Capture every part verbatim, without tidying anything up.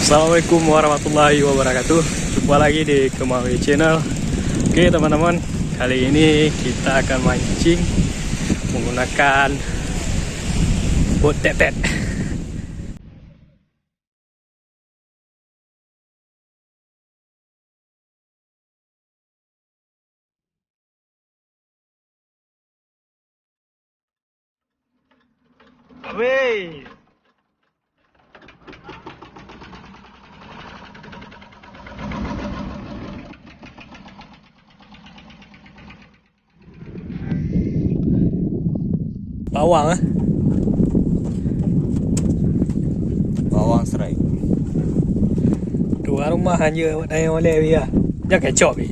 Assalamualaikum warahmatullahi wabarakatuh. Jumpa lagi di Kemawi Channel. Oke, teman-teman, kali ini kita akan mancing menggunakan bot tet-tet. Weh. Bawang, eh. Bawang serai. Tuan rumah hanya awak tanya oleh dia. Jangan kecok ni.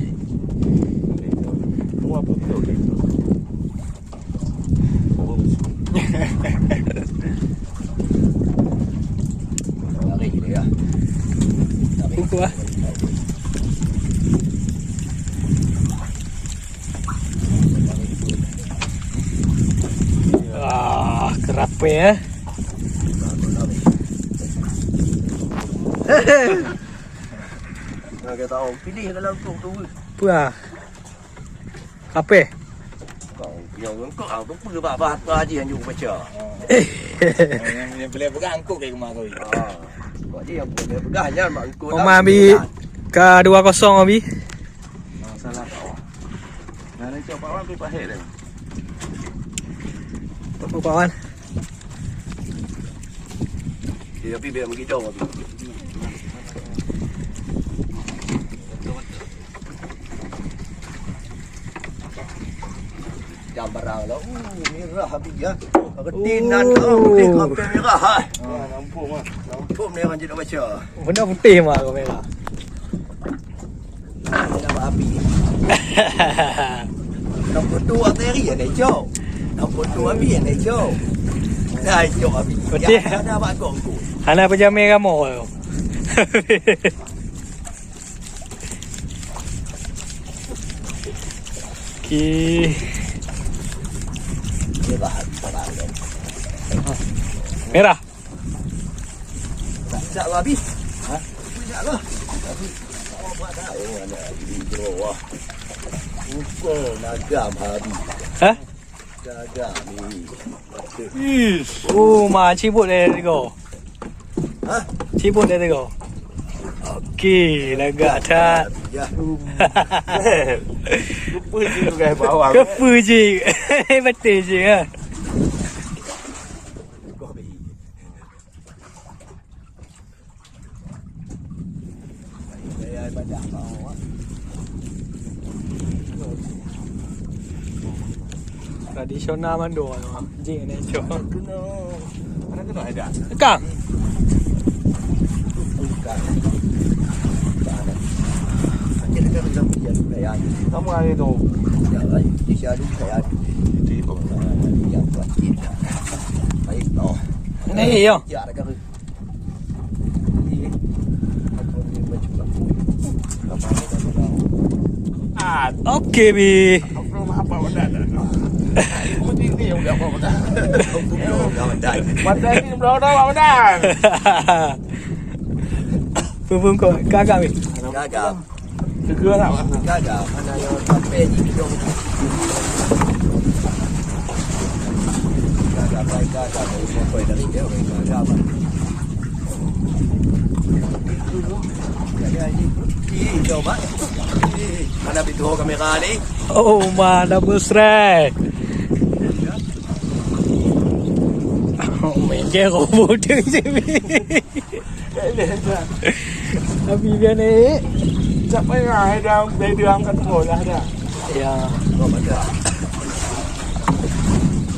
Lari dia. Lari. Kuku ah. Ah, kerape eh. Nah, kita tahu pilih dalam tu tu. Apa? Apa? Kau yang engkau tu pun bah bah tu aja yang jumpa baca. Yang yang boleh pegang angkut ke rumah kau. Ah. Kau dia yang boleh pegang nyan mak engkau. Oma ambil ke dua kosong abi. Masalah kau. Nah, ni cakap awak tu pahit dah. Apa kawan? Dia tapi biar mengidau tu. Jam barang lah. Uh, merah habis ya. Retin nan oh, putih kampung merah ha. Ha, nampak mah. Nampak ni orang tidak baca. Benda putih mah kau merah. Dah habis. Nampak tu ateri ada cok. Nampak tu habis ada cok. Dah cok habis. Putih. Ya, ada bakong tu. Hana pejamai kamu. Okey. Merah. Tak habis. Ha? Tak habis. Oh, ada. Oh, ada. Ini bawah. Bukan agam habis. Ha? Gagal ni. Ish. Oh, ma, cibut dia tiga. Ha? Cibut dia tiga. Okey, lagak that. Ya. Lupa je tu guys bawang. Kepa je. Betul je ha. Tradisional mandum. Jing ni cok. Mana kena ada? Kang. Kamu hari tu. Ya, di situ saya. Di situ. Yang buat kita. Baik, oh. Ni yo. Ya, ada. Okey bi. Pupung kau gagal bi. Gagal. Tegur tak, Bang? Gagal. Mana yang sampai di hidung. Gagal, baik gagal. Dari sampai dari dia, gagal, Bang. Jadi, ini, ini, coba. Ini, mana pintu kamera ni? Oh, mana besar. Oh, main je robot je. Tapi dia naik. Tak payah, dah, dah, dah angkat sekolah dah. Ya.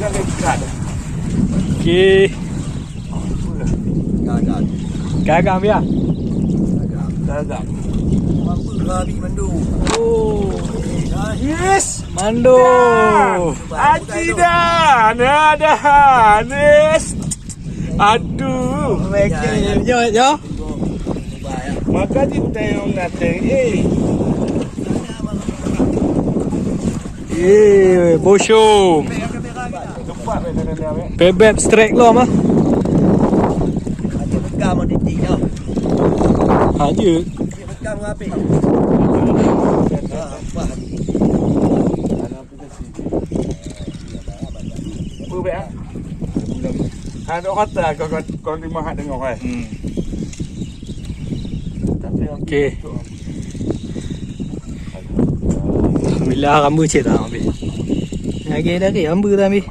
Dah dekat dah. Okey. Gagal. Gagal, ya? Gagal. Gagal. Apa lari mandum? Oh. Yes. Mandum. Dah. Haji dah. Nah, dah. Yes. Aduh. Okey. Yo, yo. Maka di tayong nating, eh. Eh, bosong. Pebeb strike lo mah. Ada pegang mau titik tau. Aja. Ada kata kau kau lima hak tengok eh. Hmm. Okey. Bila hamba cit dah ambil. Lagi dah ke hamba dah ambil.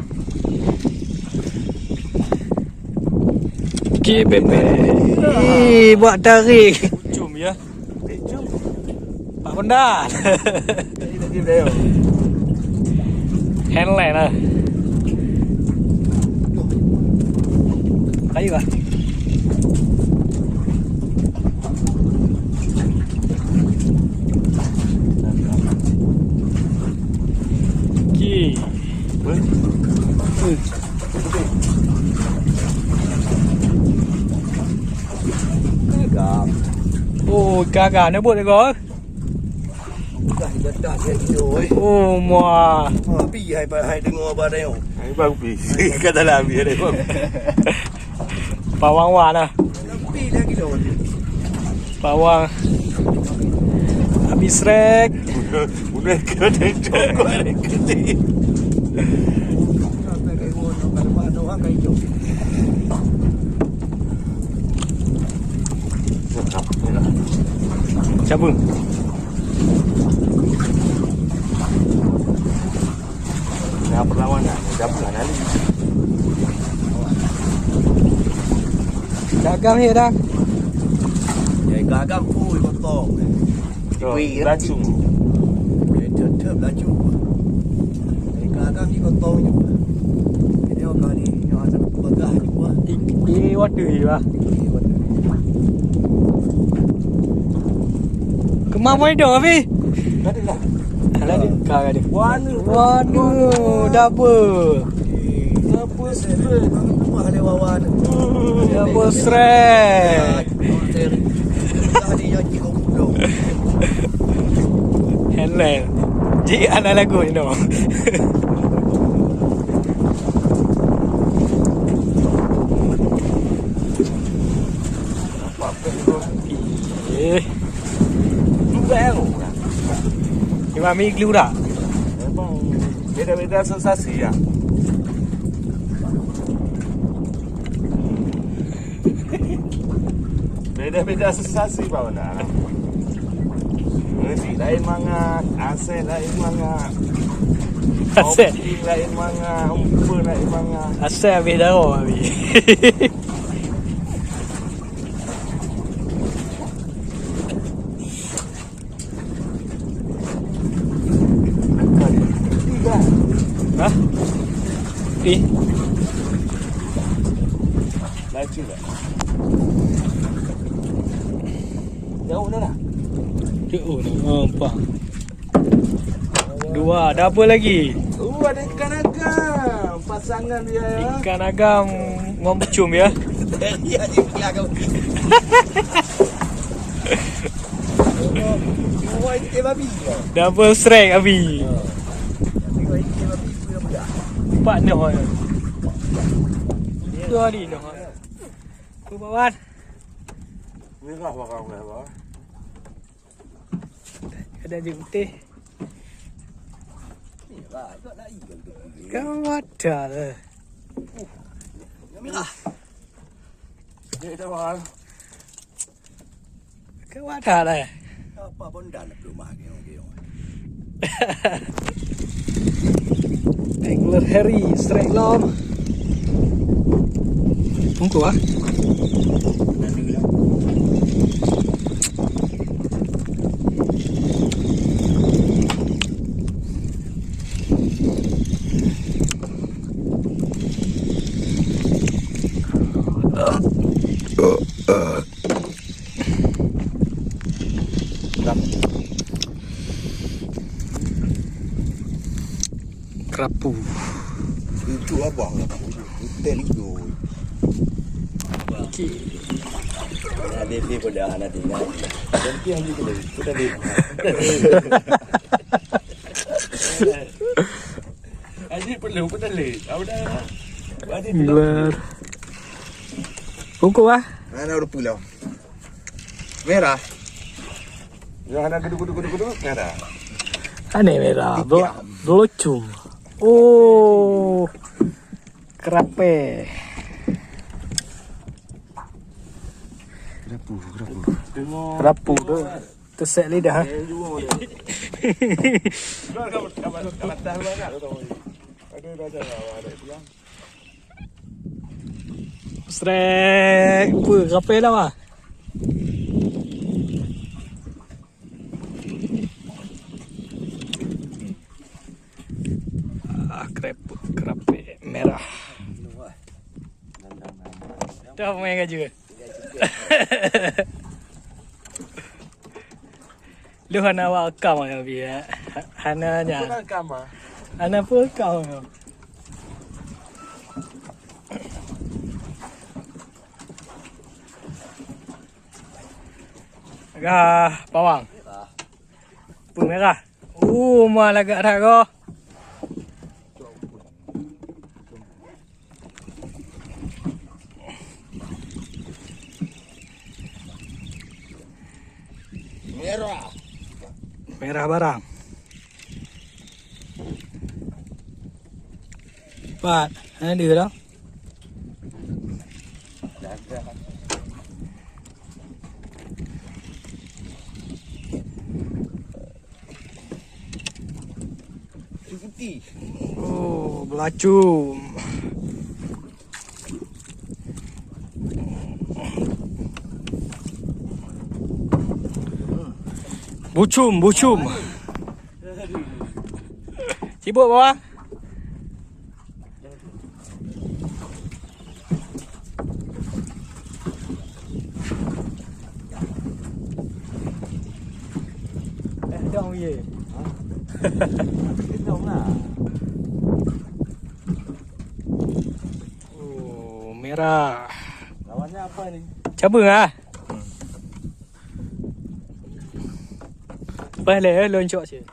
Okey, bebe. Eh, buat tarik. Cuma ya. Pak Bondan. Handline lah. Kayu ah. Okey. Gaga. Oh, gaga. Nampak tak kau? Dah jatuh dia tu, eh. Oh, ma. Ha, pi hai, hai dengar abang dia. Hai, bang, pi. Kata lah, pi ada, bang. Pawang wan lah. Pi lagi tu. Pawang. Habis rek. Udah kena cokok rek. Cabut. Nah, perlawanan. Cabut lah, Nali. Dagang ya, dah. Ya, gagang pun kotor. Kui, ya. Laju. Ya, tetap laju. Ya, gagang di kotor juga. Jadi, orang ni, yang ada bagah juga. Di, di water ni, bah. Di water. Kemah boy dong, Abi? Ada lah. Ada di kau ada. Wanu. Wanu, double. Double strike. Double strike. Hello. Ji ana lagu ni. Eh. Juga ya. Cuma mi glura. Memang beda-beda sensasi ya. Beda-beda sensasi bak na. Nasi lain mangat, asai lain mangat. Asai. Kopi lain mangat, umpa lain mangat. Asai habis darah habis. Hah? Eh. Laju tak? Jauh dah lah. Jauh dah. Oh, nampak. Dua, ada apa lagi? Oh, ada ikan agam. Pasangan dia ya. Ikan agam ngon bucum ya. Iya, dia pegang kau. Dua itik babi. Double strike, Abi. Dua itik babi, dua budak. Empat noh. Dua hari noh. Apa, Bawan? Merah barang dah, Bawan. Ada je putih. Merah, tak nak ikan tu. Kau ada lah. Merah. Dia dah mahal. Kau ada lah. Apa pun dah nak rumah dia, dia. Angler Harry, strike long. Tunggu ah. Kerapu. Itu abang lah. Hotel itu. Okey. Nah, dia, dia pun dah nak tinggal. Ganti yang gitu. Kita dia. Aji perlu pun dah leh. Tahu dah. Aji perlu. Ber. Hukum ah. Mana udah pulang? Merah. Yang ada geduk-geduk-geduk-geduk, merah. Aneh merah. Bel-, belucum. Oh. Kerape. Kerapu, kerapu. Kerapu tu. Teusek lidah, ha? Srek, peue, kapai dah, wah. Ah, krep-, kerape merah. Dah main aja. Lu hana awak rekam, ya, Bi, ya. Ha-, hana nya. Bukan rekam, ah. Hana pun rekam, ya. Gah pawang. Peue merah. Uh, ma lagak that goh. Merah. Merah barang. Pat, ada dah. Putih. Oh, belacu. Bucum, bucum. Sibuk bawah. Eh, dong ye. Ha? Dong lah. Oh, merah. Lawannya apa ni? Cabung ah. Pas leh, eh, lon cok cit.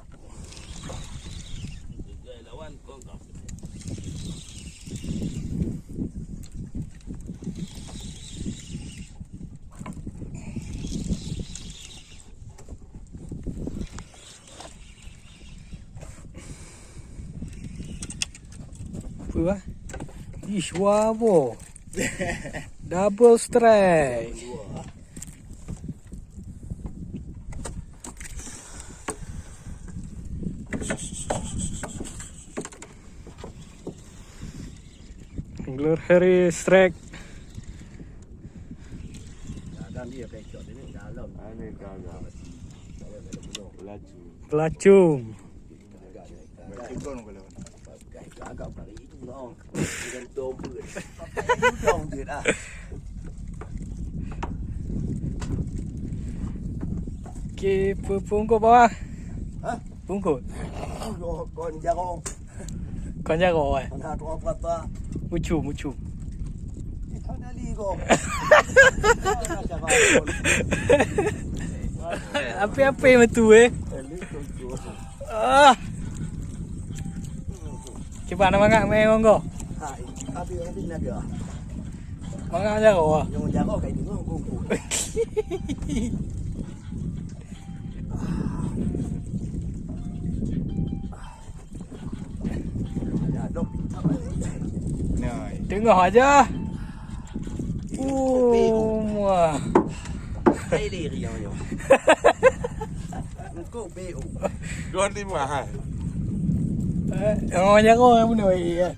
Apa, ah? Ih, wah, boh. Double strike. Angler Harry strike. Dalam dia pekok ini dalam. Ini dalam. Dalam, dalam gunung. Belacu. Belacu. Agak, agak. Agak, agak. Okey, pe-, pungkot bawah. Ha? Pungkot. Kon jaro. Kon jaro, eh? Mana tu apa, apa? Mucu, mucu. Eh, tak ada li kau. Api-api metu, eh? Ah. Cuba nama ngak main monggo. Ha, habis, habis nak dia. Mangat jaro ah. Yang jaro kai tengok kuku. Tengah aja. Oh, wah. Hai liri yang nyoh. Engkau B O. Dua lima hai. Eh, yang mana kau yang mana, eh?